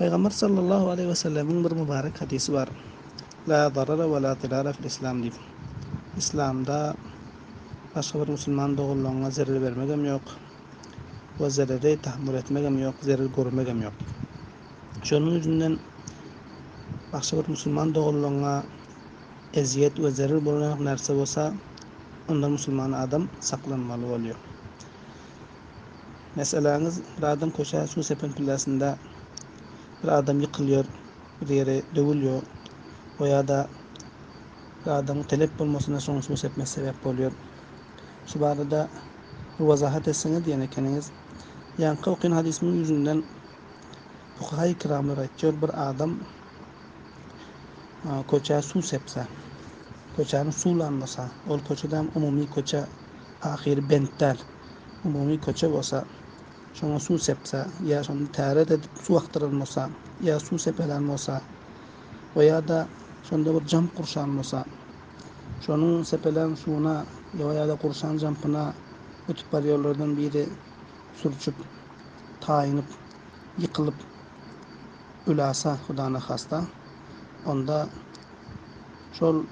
Pygamber sallallahu aleýhi we sellemiň bir mübarek hadysy bar. La zarara we la dirara fil islam diýip. Islamda başga bir musulman doganlygyňa zerer bermegem ýok we zereri tahammül etmegem ýok, zerer görmegem ýok. Şonuň ýüzünden başga bir musulman doganlygyňa ezýet we zerer bolan närse bolsa, ondan musulman adam saklanmaly bolýar. Meseläňiz, bir adam köçä suw sepen pilläsinde bir adam ýykylýar, bir ýeri döwülýär we ýa-da bir adamyň telep bolmasyna şoň suw sepmesi sebäp bolýar. Şu barada bir wazahat etseňiz diýen ekeniňiz. Ýaňky okyn hadysymyň ýüzünden fukaha-i kiramlar aýtýar, bir adam köçä suw sepse, köçäni suwlan bolsa, ol köçedem umumy köçe ahyry bent däl, umumy köçe bolsa, şoňa suw sepse, ýa şonda täret edip suw akdyran bolsa, ýa suw sepelän bolsa we ýa-da şonda bir jamp gurşan bolsa, şonuň sepelän suwuna ýa-da gurşan jampyna ötüp barýanlardan biri sürçüp, taýynyp, ýykylyp ölasa, hudanahasta, onda şol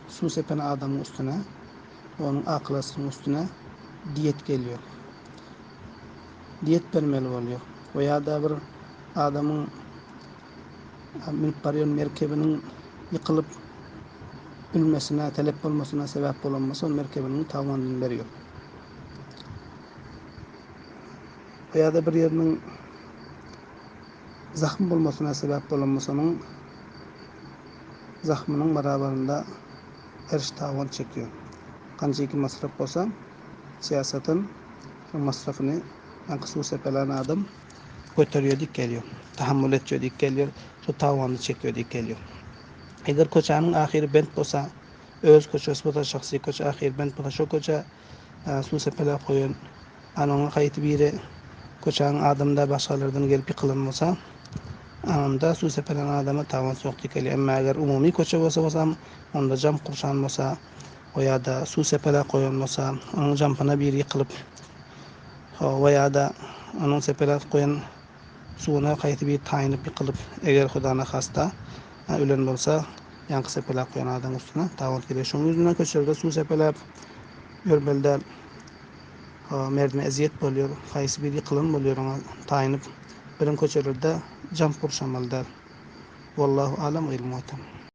suw sepen adamyň üstüne onuň akylasynyň üstüne diýet gelýär. Diýet bermeli bolýar. We ýa-da bir adamyň münüp barýan merkebiniň ýykylyp ölmesine, telep bolmasyna sebäp bolan bolsa, ol merkebiniň tawanyny berýär. We ýa-da bir ýeriniň zahm bolmasyna sebäp bolan bolsa, onuň zahmynyň barabarynda eriş-tawan çekýär. Ganjyky masraf bolsa, syýasatyn şo masrafyny ýaňky suw sepelän adam göterýär diýip gelýär. Tahammul etýär diýip gelýär. Şo tawanyny çekýär diýip gelýär. Eger köçäniň ahyry bent bolsa, öz köçesi bolsa, şahsy köçe ahyry bent bolsa, şo köçä suw sepeläp goýan Ana oňa haýsy biri köçäniň adamda başgalardan gelip ýykylan bolsa, onda suw sepelen adama tawan sok dikelýär. Emma eger umumy köçe bolsa bolsam, onda jam gurşan bolsa we ýa-da suw sepeläp goýan bolsa, onuň jampyna biri ýykylyp we ýa-da onuň sepeläp goýan suwuna haýsy biri taýynyp ýykylyp, eger hudanahasta ölen bolsa, ýaňky sepeläp goýan adamyň üstüne tawan gelýär. Şonuň ýüzünden köçelerde suw sepeläp ýörmeli däl. Merdime ezýet bolýar, haýsy biri ýykylan bolýar oňa taýynyp birin köçelerde jam gurşamaly däl. Wallahu alam ylmy wetam.